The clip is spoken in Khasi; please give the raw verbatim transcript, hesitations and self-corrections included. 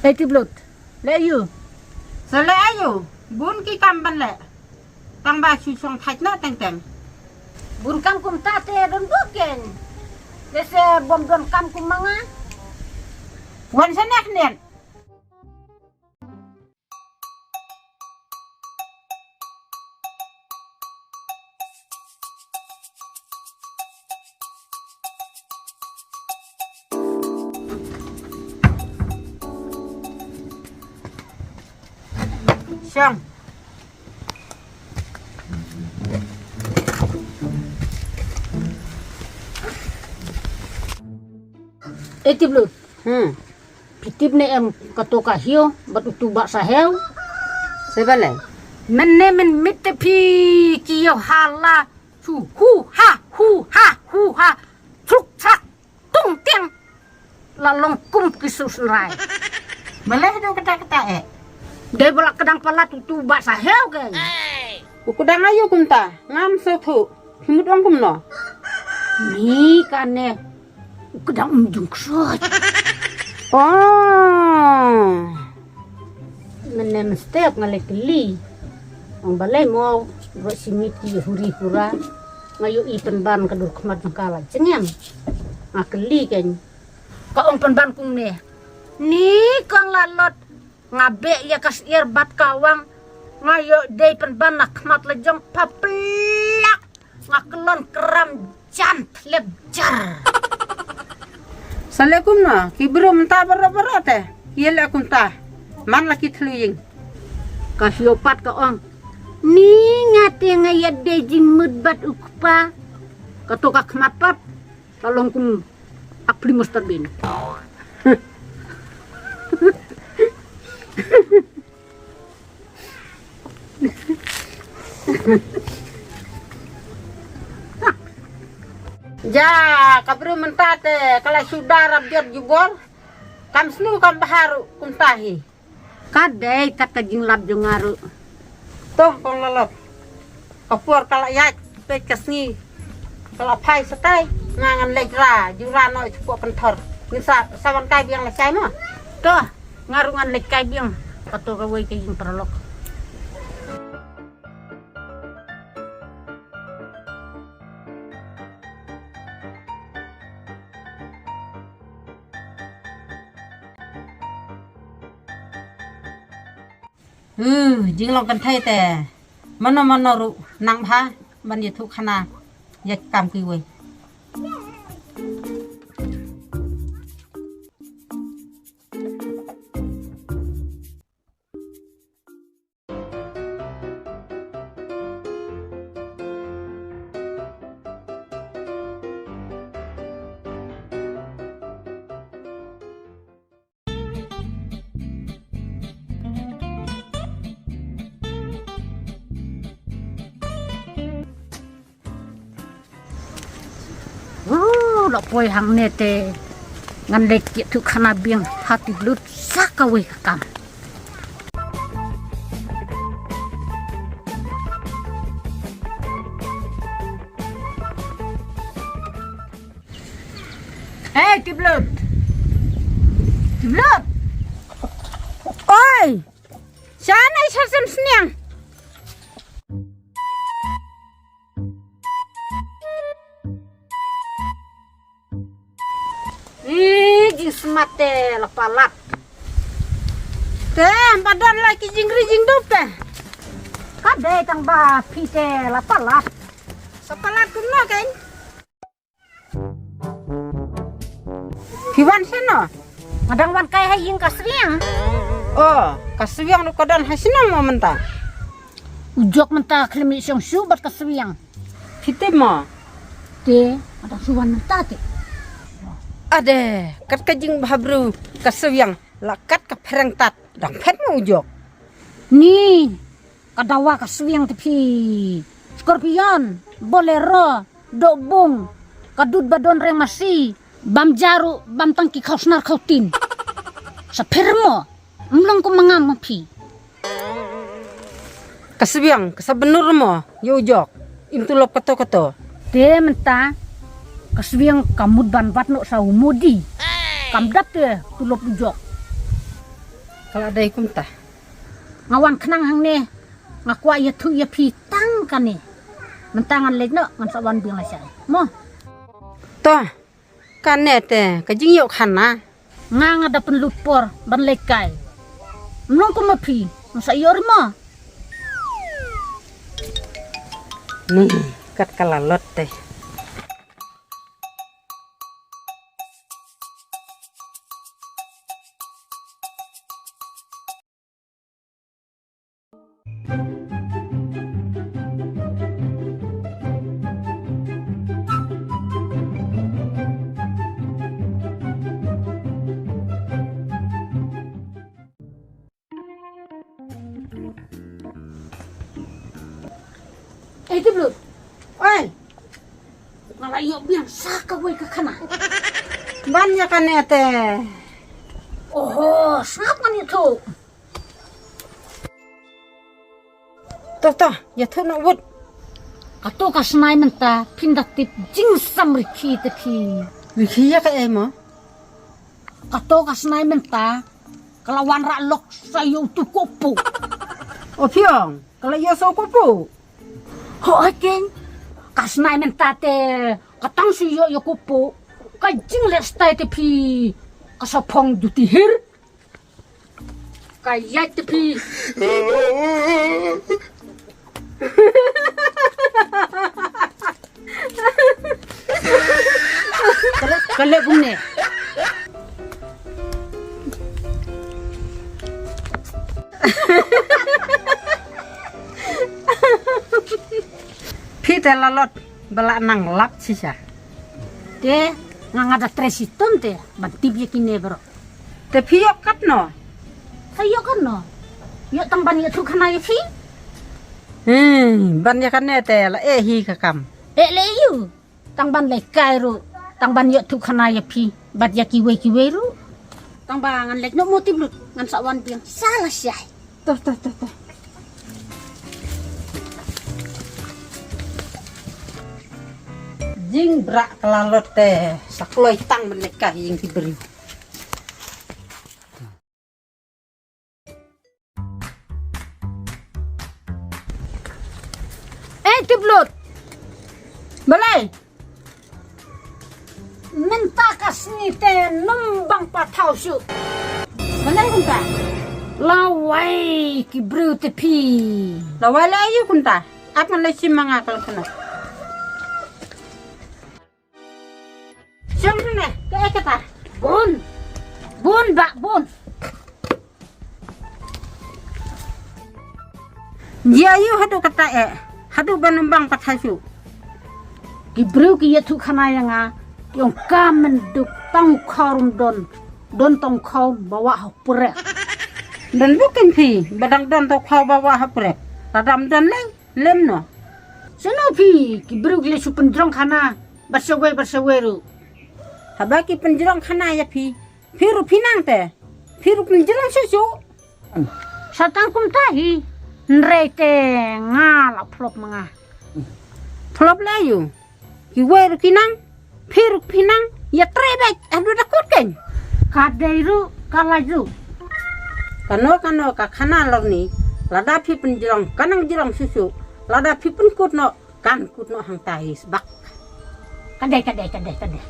Ei Tiplut, leh aiu? Sa leh aiu? Bun ki kam ban leh. Tang ba shu shong thait noh teng teng. Bun kam kumta te don bok kein. Lehse bym don kam kum ma nga. Wan shane khyndiat. Shong. Ei Tiplut. Hmm. Phi tip ne em kato ka hiew bad utu u Bah Sahew? Sa balei? Mynne mynmiet te phi ki ïoh ha la. Chu hu ha, hu ha, hu ha. Chuk chak. Tung tiang. La long kum ki su snrai. Balei haduh katta katta eh? Dei ba la kdang palat utu u Bah Sahew kein. U kdang aiu kumta? Ngam sngewthuh. Phi mut ong kumno? Ni kane u kdang um jong ksuid. Oh. Mynne mynstep nga leh kylli. Ong balei mo, bro, shi miet ki huri hura. Nga ïohi pynban ka dur khmat jong ka la jngiang. Nga kylli kein. Ka ong pynban kumne. Ni kong la lot. Nga beh ïa ka syiar bad ka wang. Nga ïoh dei pynban na khmat la jong paplak. Nga kyllon kram jan thlep jar. Sa leh kumno, ki briew mynta baroh baroh te ki ïaleh kumta. Man la ki thliew ïing. Ka hiew pat ka ong. Ni nga te nga ïa dei jingmut bad u kpa. Kato ka khmat pat ka long kum ak pli mustard bean. Ja, ka briew mynta te ka la shu da rap jot jubor. Kam sniew kam bha ruh kumta hi. Ka dei kat ka jinglap jong nga ruh. To kong Lalot. Ka por ka la ïaid, peit ka sngi ka la phai shatai, nga ngan leit ra jura noh shapoh kynthor. Ngin sa, sa wan kai biang lashai mo. To, nga ruh ngan leit kai biang. Kato kawei ka ïing paralok. Huh, jinglong kynthei te. Mano mano ruh nang bha ban ïathuh khana ïa ki kam kiwei. Uh, la poi hangne te ngan leit ïathuh khana biang ha Tiplut sa kawei ka kam. Hei, Tiplut. Tiplut. Oi. Shane sha sem sniang. Ih, jingsmat te la palat. Te, ba don la ki jingri jingdup te. Ka dei tang ba phi te la palat. Sa palat kumno kein? Phi wan shano? Nga dang wan kai ha ïing ka swiang. Oh, ka swiang ruh ka don ha shano mo mynta? U jok mynta khlem ïa shong shuh bad ka swiang. Phi tip mo? Te, nga dang shu wan mynta te. Ade, kat ka jingbha briew ka swiang, la kat ka phreng tat, dang phet mo u jok. Ni, ka dawa ka swiang te phi. Scorpion, Bolero, Dokbung, ka dud ba don reng masi, bam jaru, bam tang ki khaw snar khaw tin. Sa pher mo, ym long kum ma nga ma phi. Ka sbiang, ka sa bynnud mo, ïa u jok. Im tulop kato kato. Te mynta, ka sbiang ka mut ban bat noh sa u Modi. Kam dap te tulop u jok. Ka la dei kumta. Nga wan khnang hangne, nga kwah ïathuh ïa phi tang kane. Mynta ngan leit noh, ngan sa wan biang lashai. Mo. To, kane te, ka jingïoh khana. Nga nga da pynlut por, ban leit kai. Mlong kum ma phi, ngan sa ïoh ri mo. Ni, kat ka la lot te. Eh, Tiplut. Oi. Nga la ïoh biang sa kawei ka khana. Ban ïa kane te. Oho, sngap ngan ïathuh. To, to, ïathuh noh wut. Kato ka snai mynta, phin da tip jingsam rikhi te phi. Rikhi ïa kaei mo? Kato ka snai mynta, ka la wanrah lok sa ïa utu u Kpu. O phi ong, ka la ïoh sa u Kpu. Hooid keiñ, ka snai mynta te, ka tang shu ïoh ïa u Kpu. Ka jingleh stai te phi, ka sa phong juti hir. Ka ïaid te phi. Ka leh kumne. Phi te la lot ba la nang lap shisha. Te nga nga da trei shitom te ban tip ïa kine baroh. Te phi ïoh katno? Sa ïoh katno? Ïoh tang ban ïathuh khana ïa phi? Hmm, ban ïa kane te la eh hi ka kam. Eh leh ïa u. Tang ban leit kai ruh. Tang ban ïathuh khana ïa phi. Bad ïa kiwei kiwei ruh. Tang ba ngan leit noh mo Tiplut. Ngan sa wan biang sa lashai. To, to, to, to. Jingbrah ka la lot te, sa kloi tang ban leit kai ïing ki briew. Eh, Tiplut. Balei? Mynta ka sngi te nym bang pat thaw shuh. Balei kumta? Lawei ki briew te phi. Lawei la ïa kumta. Ap ngan leit shim ma nga ka lynti noh. Shong shong ne, kaei kata? Bun. Bun bah bun. Ïa ïu haduh kata eh, haduh ban ym bang pat thaw shuh. Ki briew ki ïathuh khana ïa nga, ki ong ka menduk tang u khaw ruh ym don, don tang u khaw ba wah ha u prek. Don bok kein phi, ba dang don tang u khaw ba wah ha u prek. Lada ym don lei, lem noh. Shano phi, ki briew ki la shu pynjrong khana, bad shawei bad shawei ruh. Haba ki pynjrong khana ïa phi, phi ruh phi nang te. Phi ruh pynjrong shuh shuh. Sa tang kumta hi. Hynrei te nga la phlop ma nga. Phlop lei ïa u. Kiwei ruh ki nang. Phi ruh phi nang. Ïatrei beit haduh da kut kein. Ka dei ruh ka lait ruh. Kano kano ka khana lorni. Lada phi pynjrong ka nang jrong shuh shuh. Lada phi pynkut noh. Kan kut noh hangta hi sbak. Ka dei, ka dei, ka dei, ka dei.